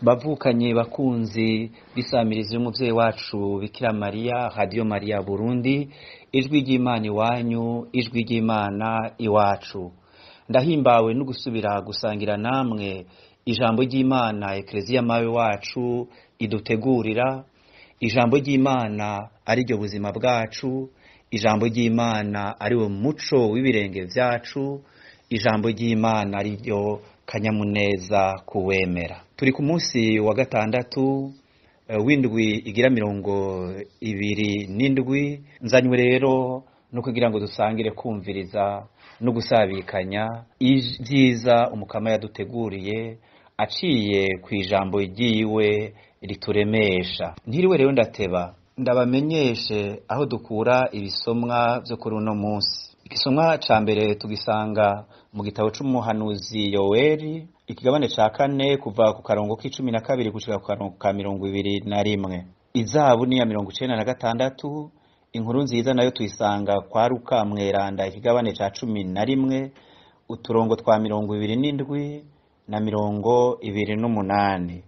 Bavukanye bakunzi bisamiriza y'umuvyeyi wacu Bikira Mariya, Radio Maria Burundi, ijwi ry'Imana iwanyu, ijwi ry'Imana iwacu. Ndahimbawe no gusubira gusangira namwe ijambo ry'Imana Eklezia mawe wacu idutegurira, ijambo ry'Imana ari ryo buzima bwacu, ijambo ry'Imana ari wo muco w'ibirenge vyacu, ijambo ry'Imana ari ryo kanyamuneza kuwemera. Turi ku munsi wa gatandatu w'indwi igira 27. Nzanywe rero no kugira ngo dusangire kumviriza no gusabikanya ibyiza umukama yaduteguriye aciye ku ijambo ryiwe rituremesha. Ntiriwe rero ndateba, ndabamenyeshe aho dukura ibisomwa vyo kuri uno munsi. Igisomwa ca mbere tugisanga mu gitabo c'umuhanuzi Yoweri, ikigabane ca 4 kuva ku karongo k'12 gushika ku karongo ka 21. Izabu ni ya 96. Inkuru nziza nayo tuyisanga kwa Luka mweranda, ikigabane ca 11, uturongo twa 27 na 28.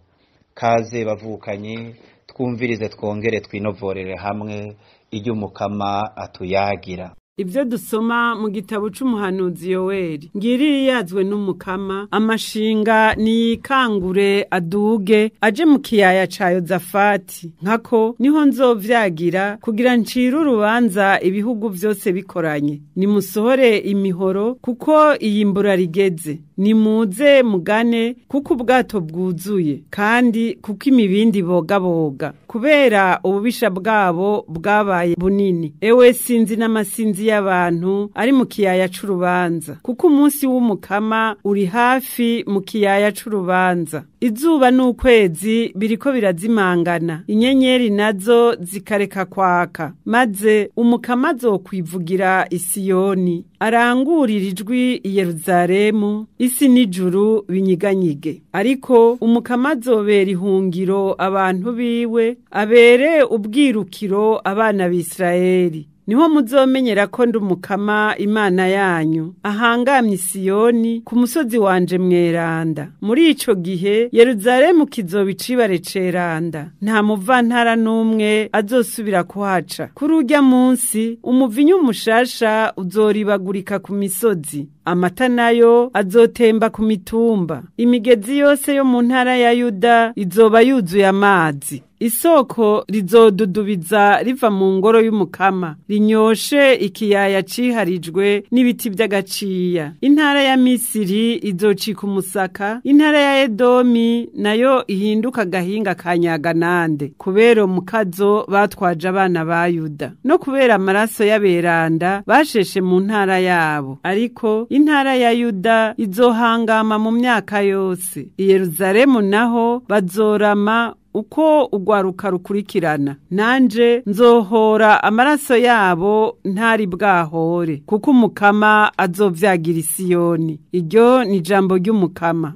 Kaze bavukanye, twumvirize twongere twinovorere hamwe iryo umukama atuyagira. Ibyo dusoma mu gitabo c'umuhanuzi Yoweri. Ngiri yazwe n'umukama, amashinga niyikangure aduge aje mu kiyaya ca Yozafati, nkako niho nzovyagira kugira ncire urubanza ibihugu vyose bikoranye. Nimusohore imihoro kuko iyimbura rigeze, nimuze mugane kuko ubwato bwuzuye, kandi kuko imibindi bogaboga, kubera ububisha bwabo bwabaye bunini. Ewe sinzi n'amasinzi y'abantu ari mu kiyaya c'urubanza, kuko umunsi w'umukama uri hafi mu kiyaya c'urubanza. Izuba n'ukwezi biriko birazimangana, inyenyeri nazo zikareka kwaka, maze umukama azokwivugira Isiyoni, arangurira ijwi i Yeruzalemu, isi n'ijuru binyiganyige. Ariko umukama azobera ihungiro abantu biwe, abere ubwirukiro abana b'Isirayeli. Niho muzomenyera ko ndi umukama Imana yanyu, ahangamye Isiyoni ku musozi wanje mweranda. Muri ico gihe Yeruzalemu kizoba icibare ceranda, nta muvantara n'umwe azosubira kuhaca. Kuri urya munsi umuvinyu mushasha uzoribagurika ku misozi, amata nayo azotemba ku mitumba. Imigezi yose yo mu ntara ya Yuda izoba yuzuye amazi. Isoko rizodudubiza riva mu ngoro y'umukama, rinyoshe ikiyaya ciharijwe n'ibiti by'agaciya. Intara ya Misiri izocika umusaka, intara ya Edomi nayo ihinduka gahinga kanyaganande, kubera umukazo batwaje abana ba Yuda, no kubera amaraso y'aberanda basheshe mu ntara yabo. Ariko intara ya Yuda izohangama mu myaka yose, i Yeruzalemu naho bazorama uko ugwaruka rukurikirana. Nanje nzohora amaraso yabo ntari bwahore, kuko umukama azovyagira Isiyoni. Iryo ni jambo ry'umukama.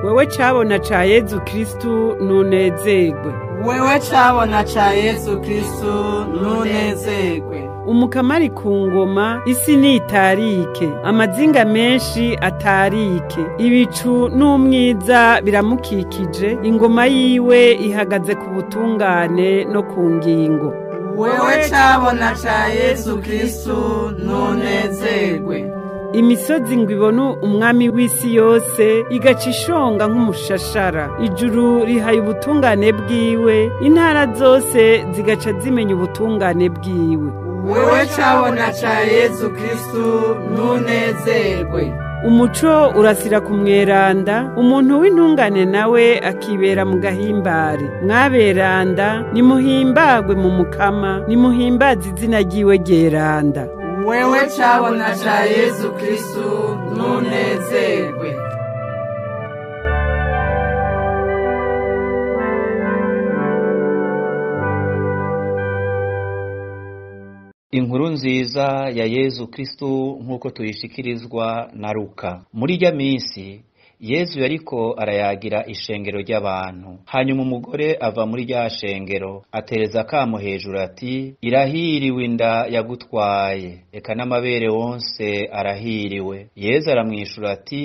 Wewe cabona ca Yezu Kristu nunezerwe. Wewe cabona ca Yezu Kristu nunezerwe. Umukama ari ku ngoma, isi nitarike, amazinga menshi atarike, ibicu n'umwiza biramukikije, ingoma yiwe ihagaze ku butungane no ku ngingo. Wewe cabona ca Yezu Kristu nunezerwe. Imisozi ngo ibone umwami w'isi yose, igaca ishonga nk'umushashara. Ijuru rihaye ubutungane bwiwe, intara zose zigaca zimenya ubutungane bwiwe. Wewe cabona ca Yezu Kristu nunezerwe. Umuco urasira ku mweranda, umuntu w'intungane nawe akibera mu gahimbare. Mwaberanda nimuhimbagwe mu mukama, nimuhimbaze izina ryiwe ryeranda. Wewe cabona ca Yezu Kristu nunezerwe. Inkuru nziza ya Yezu Kristu nk'uko tuyishikirizwa na Luka. Muri irya minsi Yezu yariko arayagira ishengero ry'abantu. Hanyuma umugore ava muri rya shengero atereza akamo hejuru ati: irahiriwe inda yagutwaye, eka n'amabere wonse arahiriwe. Yezu aramwishura ati: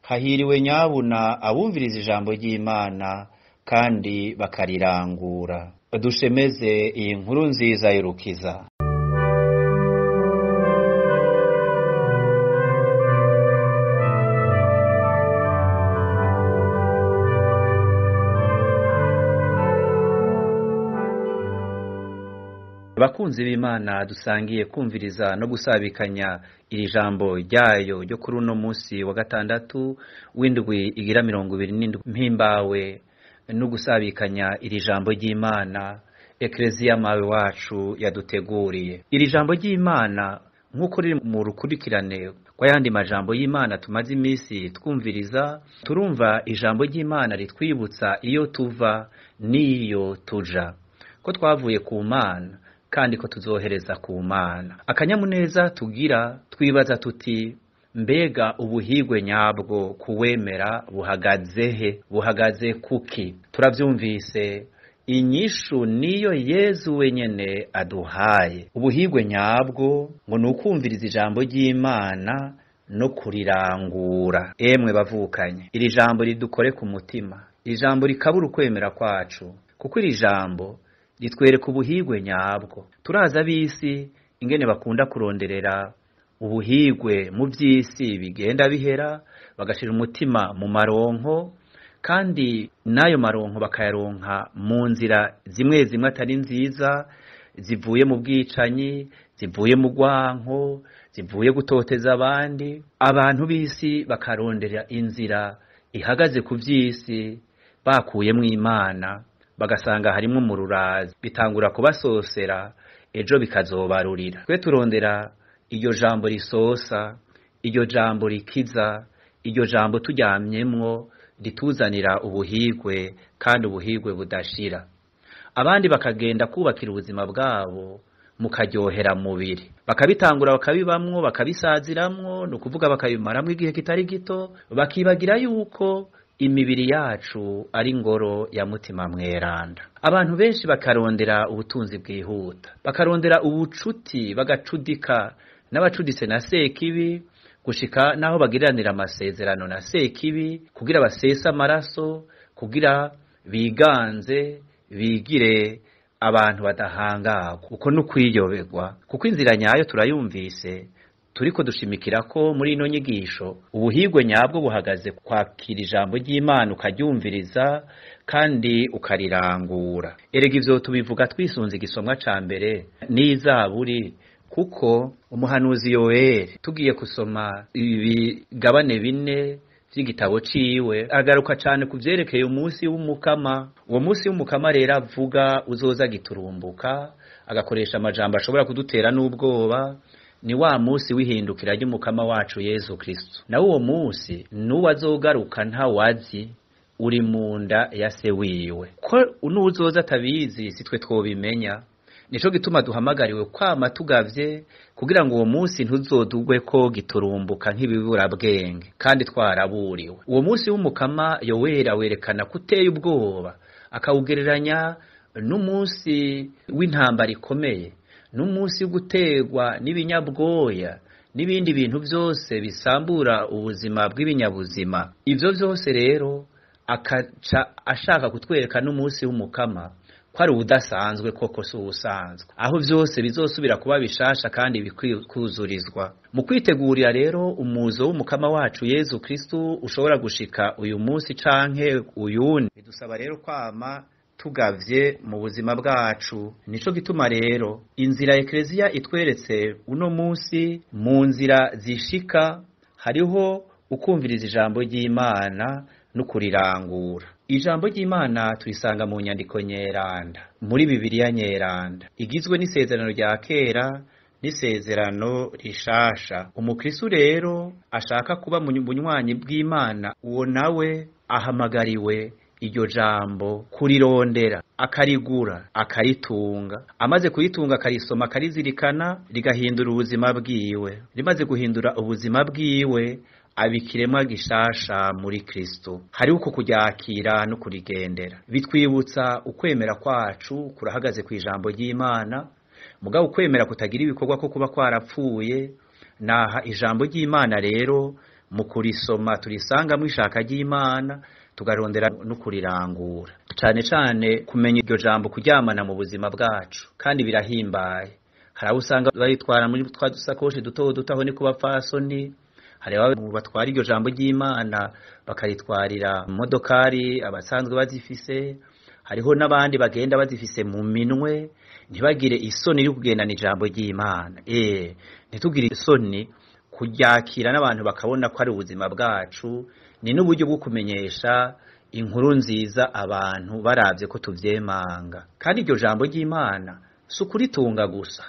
hahiriwe nyabuna abumviriza ijambo ry'Imana kandi bakarirangura. Dushemeze iyi nkuru nziza y'urukiza. Bakunzi b'Imana, dusangiye kumviriza no gusabikanya iri jambo ryayo ryo kuri uno munsi wa gatandatu w'indwi igira 27 mpimbawe no gusabikanya iri jambo ry'Imana Eklezia mawe wacu yaduteguriye. Iri jambo ry'Imana nk'uko riri mu rukurikirane kw'ayandi majambo y'Imana tumaze iminsi twumviriza, turumva ijambo ry'Imana ritwibutsa iyo tuva n'iyo tuja, ko twavuye ku Mana kandi ko tuzohereza ku Mana. Akanyamuneza tugira twibaza tuti: mbega ubuhigwe nyabwo kuwemera buhagaze he? Buhagaze kuki? Turavyumvise inyishu niyo Yezu wenyene aduhaye. Ubuhigwe nyabwo ngo nukumviriza ijambo ry'Imana no kurirangura. Emwe bavukanye, iri jambo ridukore ku mutima, iri jambo rikabura ukwemera kwacu, kuko iri jambo ritwereka ubuhigwe nyabwo. Turaza ab'isi ingene bakunda kuronderera ubuhigwe mu by'isi bigenda bihera, bagashira umutima mu maronko, kandi n'ayo maronko bakayaronka mu nzira zimwe zimwe atari nziza, zivuye mu bwicanyi, zivuye mu rwanko, zivuye gutoteza abandi. Abantu b'isi bakarondera inzira ihagaze ku by'isi bakuyemwo Imana, bagasanga harimo umururazi, bitangura kubasosera, ejo bikazobarurira. Twe turondera iryo jambo risosa, iryo jambo rikiza, iryo jambo turyamyemwo rituzanira ubuhigwe kandi ubuhigwe budashira. Abandi bakagenda kubakira ubuzima bwabo mu karyohera mubiri, bakabitangura bakabibamwo, bakabisaziramwo, ni ukuvuga bakabimaramwo igihe kitari gito, bakibagira yuko imibiri yacu ari ngoro ya mutima mweranda. Abantu benshi bakarondera ubutunzi bwihuta, bakarondera ubucuti, bagacudika n'abacuditse na sekibi, gushika naho bagiriranira amasezerano na sekibi kugira basese amaraso, kugira biganze, bigire abantu badahangagwa. Uko n'ukwiyoberwa, kuko inzira nyayo turayumvise turiko dushimikira ko muri ino nyigisho ubuhigwe nyabwo buhagaze kwakira ijambo ry'Imana ukaryumviriza kandi ukarirangura. Erega ivyo tubivuga twisunze igisomwa ca mbere n'izaburi, kuko umuhanuzi Yoeli tugiye kusoma ibigabane bine vy'igitabo ciwe agaruka cane ku vyerekeye umunsi w'umukama. Uwo munsi w'umukama rero avuga uzoza giturumbuka, agakoresha amajambo ashobora kudutera n'ubwoba. Ni wa munsi w'ihindukira ry'umukama wacu Yezu Kristo. Nawe uwo munsi n'uwazogaruka ntawazi, uri munda ya se wiwe. Ko n'uzoza atabizi sitwe twobimenya. Nico gituma duhamagariwe kwama tugavye kugira ngo uwo munsi ntuzodugwe ko giturumbuka nk'ibiburabwenge kandi twaraburiwe. Uwo munsi w'umukama Yoweri werekana kuteye ubwoba, akawugereranya n'umunsi w'intambara ikomeye, n'umunsi wo gutegwa n'ibinyabwoya n'ibindi bintu byose bisambura ubuzima bw'ibinyabuzima. Ivyo byose rero akaca ashaka kutwereka n'umunsi w'umukama ko ari ubudasanzwe, koko si ubusanzwe, aho byose bizosubira kuba bishasha kandi bikuzurizwa. Mu kwitegurira rero umuzo w'umukama wacu Yezu Kristo ushobora gushika uyu munsi canke uyundi, bidusaba rero kwama tugavye mu buzima bwacu. Nico gituma rero inzira Eklezia itweretse uno munsi, mu nzira zishika hariho ukumviriza ijambo ry'Imana no kurirangura. Ijambo ry'Imana turisanga mu nyandiko nyeranda, muri Bibiliya nyeranda, igizwe n'isezerano rya kera n'isezerano rishasha. Umukristo rero ashaka kuba mu bunywanyi bw'Imana, uwo nawe ahamagariwe Iryo jambo kurirondera, akarigura, akaritunga. Amaze kuritunga akarisoma, akarizirikana, rigahindura ubuzima bwiwe. Rimaze guhindura ubuzima bwiwe, aba ikiremwa gishasha muri Kristo. Hariho uko kuryakira no kurigendera. Bitwibutsa ukwemera kwacu kurahagaze ku ijambo ry'Imana. Mugabo ukwemera kutagira ibikorwa ko kuba kwarapfuye. Naha ijambo ry'Imana rero mu kurisoma turisangamo ishaka ry'Imana, tugarondera no kurirangura. Cane cane kumenya iryo jambo, kuryamana mu buzima bwacu, kandi birahimbaye. Hari abo usanga baritwara muri twa dusakoshi duto duto, aho ni ku bapfasoni. Hari abo batwara iryo jambo ry'Imana bakaritwarira mu modokari, abasanzwe bazifise. Hariho n'abandi bagenda bazifise mu minwe, ntibagire isoni yo kugendana ijambo ry'Imana. Ntitugire isoni kuryakira n'abantu bakabona ko ari ubuzima bwacu. Ni n'uburyo bwo kumenyesha inkuru nziza abantu baravye ko tuvyemanga. Kandi iryo jambo ry'Imana si ukuritunga gusa,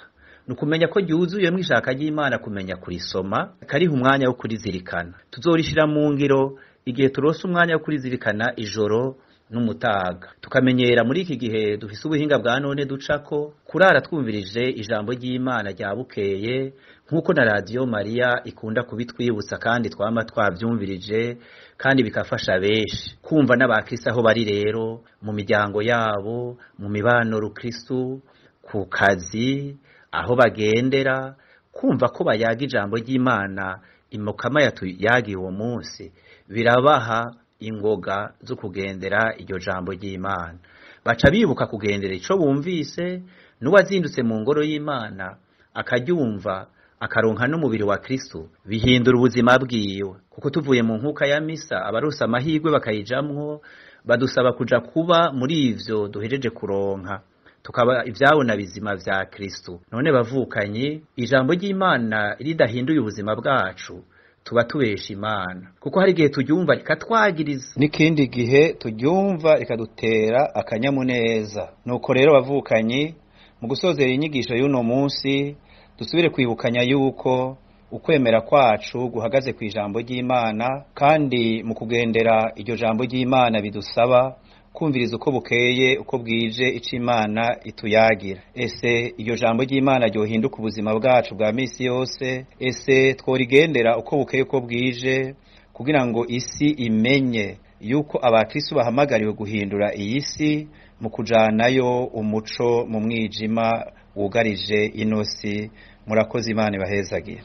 ni ukumenya ko ryuzuyemwo ishaka ry'Imana, kumenya kurisoma, kariha umwanya wo kurizirikana. Tuzorishira mu ngiro igihe turonse umwanya wo kurizirikana ijoro n'umutaga. Tukamenyera muri iki gihe dufise ubuhinga bwa none ducako kurara twumvirije ijambo ry'Imana rya bukeye, nk'uko na Radiyo Mariya ikunda kubitwibutsa, kandi twama twavyumvirije, kandi bikafasha benshi kumva n'abakristo aho bari rero mu miryango yabo, mu mibano rukristo, ku kazi, aho bagendera, kumva ko bayaga ijambo ry'Imana imukama yatuyagiye uwo munsi, birabaha ingoga zo kugendera iryo jambo ry'Imana. Baca bibuka kugendera ico bumvise. N'uwazindutse mu ngoro y'Imana akaryumva, akaronka n'umubiri wa Kristo, bihindura ubuzima bwiwe. Kuko tuvuye mu nkuka ya misa, abaronse amahirwe bakayijamwo, badusaba kuja kuba muri ivyo duhejeje kuronka, tukaba ivyabona bizima vya Kristo. None bavukanyi, ijambo ry'Imana ridahinduye ubuzima bwacu, tuba tubesha Imana, kuko hari igihe turyumva rikatwagiriza, n'ikindi gihe turyumva rikadutera akanyamuneza. Nuko rero bavukanyi, mu gusozera inyigisho y'uno munsi, dusubire kwibukanya yuko ukwemera kwacu guhagaze ku ijambo ry'Imana, kandi mu kugendera iryo jambo ry'Imana bidusaba kumviriza uko bukeye uko bwije ico Imana ituyagira. Ese iryo jambo ry'Imana ryohinduka ubuzima bwacu bwa misi yose? Ese tworigendera uko bukeye uko bwije kugira ngo isi imenye yuko abakristo bahamagariwe guhindura iyi si mu kujanayo umuco mu mwijima wugarije ino si? Murakoze, Imana ibahezagira.